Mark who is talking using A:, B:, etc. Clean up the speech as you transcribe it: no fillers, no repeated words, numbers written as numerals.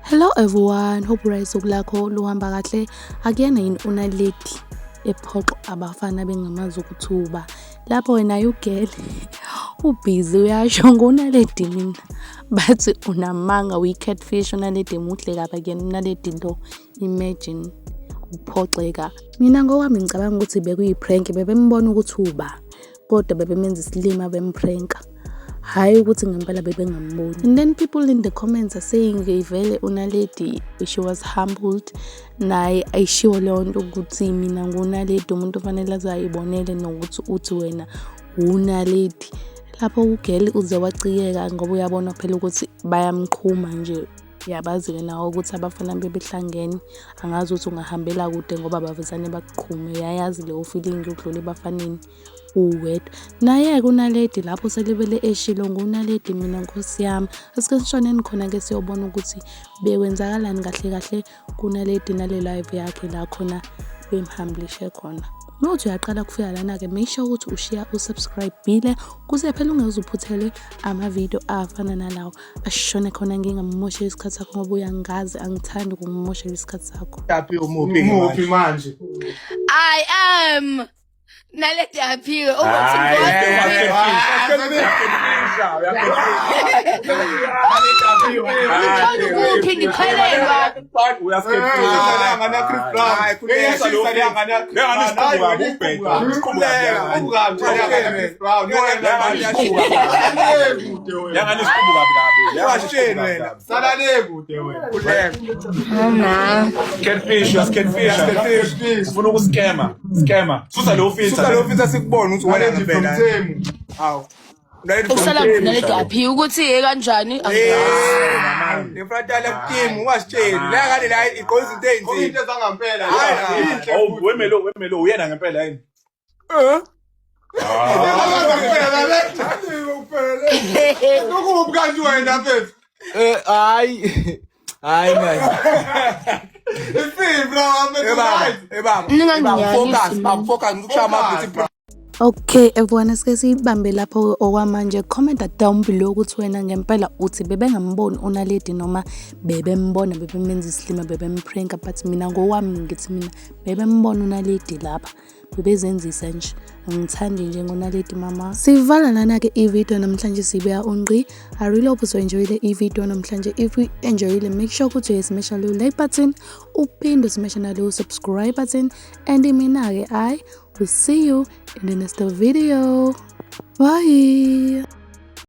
A: Hello everyone, hope right usuku lakho luhamba kahle. Akuyena yini uNaledi ephoxwa abafana bengamazi ukuthi uba. Lapho wena ugele ubhizi uyasho nguNaledi mina. Bathi unamanga uyi-catfish uNaledi muhle kabi akuyena uNaledi lo. Imagine uphoxeka. Mina ngokwami ngicabanga ukuthi bekuyi-prank bebembona ukuthi uba kodwa bebemenza isilima bempranka. Hhayi ukuthi ngempela bebengamboni. And then people in the comments are saying vele uNaledi she was humbled. Naye ayishiwo leyo nto ukuthi mina nguNaledi umuntu ofanele aze ayibonele nokuthi uthi wena uNaledi. Lapho ugirl uze wacikeka ngoba uyabona phela ukuthi bayamqhuma nje. Uyabazi-ke nawe ukuthi abafana bebehlangene angazi ukuthi ungahambela kude ngoba bavezane bakuqhume. Uyayazi leyo feeling yokudlula ebafaneni uwedwa. Naye-ke uNaledi lapho selibele eshilo nguNaledi mina nkosi yami. Asike sishoneni khona-ke siyobona ukuthi bekwenzakalani kahle kahle kuNaledi nale live yakhe la khona bemhamblishe khona. Uma uthi uyaqala kufika lana-ke make sure ukuthi ushiya usubscribe-ile kuze phela ungeze uphuthelwe amavidiyo afana nalawo. Ashone khona ngingamumoshela isikhathi sakho ngoba uyangazi angithandi ukumumoshela isikhathi sakho.
B: Tapi umuphi
C: Umuphi manje?
D: I am Naledi Aphiwe ukuthi ngithanda ukuphi ngichelelwa.
B: Catfish, catfish, catfish. Ufuna ukuskema, scammer. Susa leyo filter.
C: Susa leyo filter sikubone ukuthi wena ngempela. Hawu.
D: Usala Naledi Aphiwe ukuthi ye kanjani angiyazi.
C: Ifront left team ungasitsheli. La ngale la igqoka izinto ezinzima.
E: Into zangampela.
B: Oh, wemelo, wemelo uyena ngempela yini?
C: Eh?
E: Ukuphi kanti wena mfethu?
F: Eh hayi. Hayi man.
E: Ifini bro, mfethu.
C: Eh baba, eh baba.
D: Ninganginyanyisi
C: Focus,
D: mina.
C: baba, focus ngikushaya ama-beat.
A: Okay everyone, asike siyibambe lapho okwamanje. Comment down below ukuthi wena ngempela uthi bebengamboni uNaledi noma bebembona bebemenza isilima bebempranka, but mina ngokwami ngithi mina bebembona uNaledi lapha bebezenzisa nje. Angithandi nje ngoNaledi mama. Sivala lana-ke i-video namhlanje sibeka ungqi. I really hope uzo-enjoyile i-video namhlanje. If you enjoyile, make sure ukuthi uyasmasha leyo like button, uphinde usmashe naleyo subscribe button, and mina-ke I will see you in the next video. Bye.